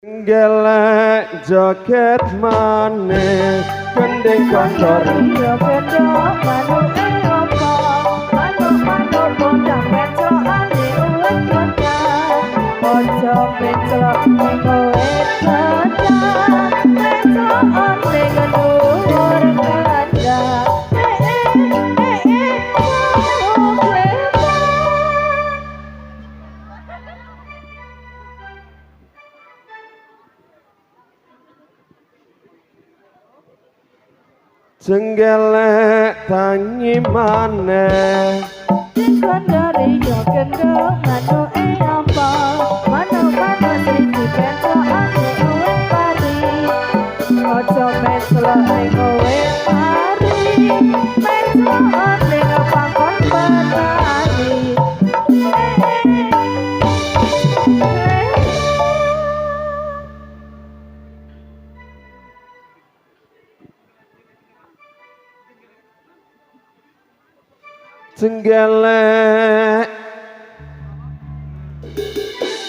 Gelek joget maneh gending kondor ya gendong manuke apa manuk-manuk kondang pencokane uwit kondang aja pencok ning uwit kondang pencok ning dhuwur kandang eh eh eh Jenggelek tangi maneh Kondore yo gendong manuke apa manuk-manuk sriji pencokane uwit pari aja menclok ning uwit pari menclok ning pangkon petani. Jenggelek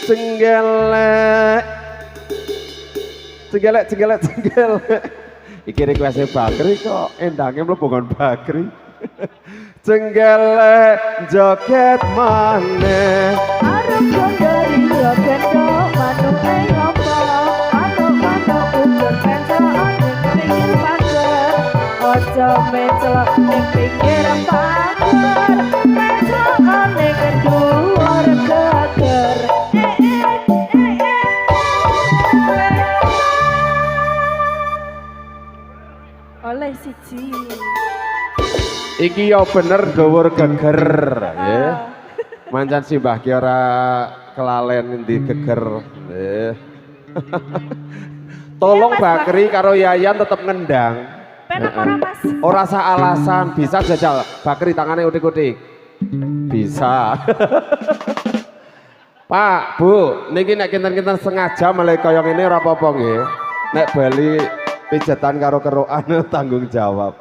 jenggelek jenggelek jenggelek jenggelek. Iki request Bakri kok endange mlebu nggon Bakri. Jenggelek joget maneh Arep kondore yo gendong manuke apa manuk-manuk udur pencok ning pinggir pager aja menclok ning pinggir pager menclok ning dhuwur geger eh eh eh eh oleh siji. Iki yo bener dhuwur geger nggih. Mancan simbah ki ora kelalen endi geger nggih. Tolong Iya, Mas Bakri karo Yayan tetep ngendang. Penak ora Mas? Ora sak alasan, bisa jajal. Bakri tangannya utik-utik. Bisa. Pak, Bu, niki nek kinten-kinten setengah jam mulai kaya ngene ora apa-apa nggih. Nek bali pijetan karo kerukan tanggung jawab.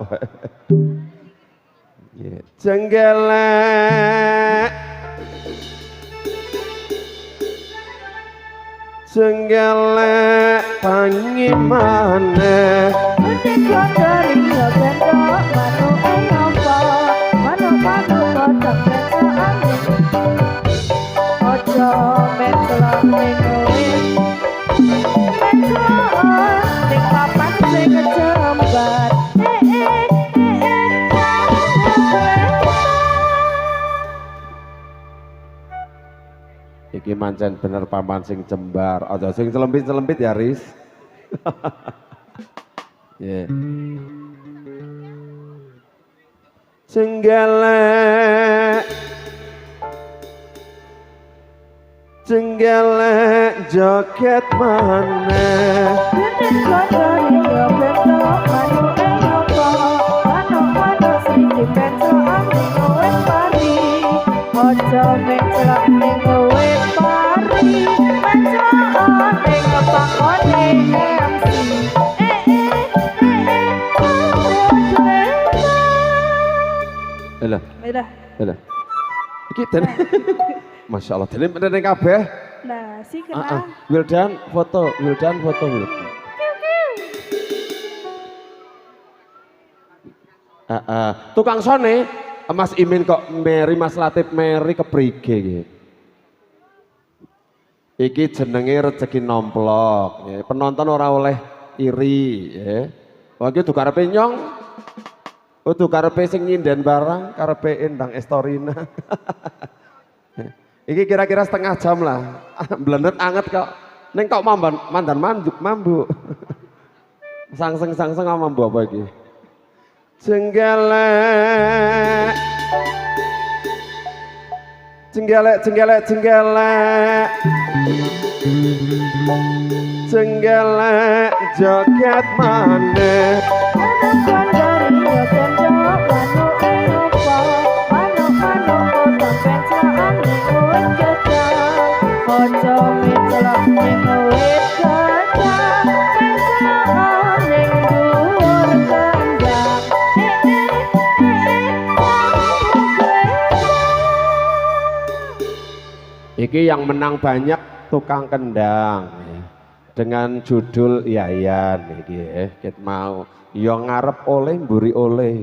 Nggih. Jenggelek jenggelek tangi maneh Gending kondore yo gendong manuke apa manuk-manuk kodhok pencokane aja menclok ning uwit menclok ning papan sing kejembar eh eh eh eh. Iki mancen bener papan sing jembar, aja sing celempit-celempit ya, Riz. Yeah. Jenggelek jenggelek joget maneh Gending kondore yo gendong manuke apa manuk-manuk sriji pencok ning uwit pari aja menclok ning uwit pari menclok ning pangkone MC eh eh eh eh. Lha, Udah. lha. Iki den. Masya Allah, dene menene kabeh. Nah, si Heeh. kena. Wildan foto, Wildan foto Wildan. Heeh. Tukang sone Mas Imin kok Mary, Mas Latif Mary keprige iki. Iki jenenge rejeki nomplok. Ya. Penonton ora oleh iri ya. Wah iki kudu karepe nyong. Kudu karepe sing nyinden barang, karepe Endang Estorina. Iki kira-kira setengah jam lah. Blendet anget kok. Ning kok mamban mandan manduk mambu. Sangseng-sangseng mambu apa iki? Jenggelek jenggelek jenggelek jenggelek jenggelek joget maneh Manuk kondore yo gendong manuke apa manuk-manuk kodhok pencok ning uwit gedhang aja menclok ning uwit gedhang pencok ning dhuwur kandang eh eh eh eh. Iki yang menang banyak tukang kendang. Dengan judul Yayan iki ya, ket mau. Ya ngarep oleh mburi oleh.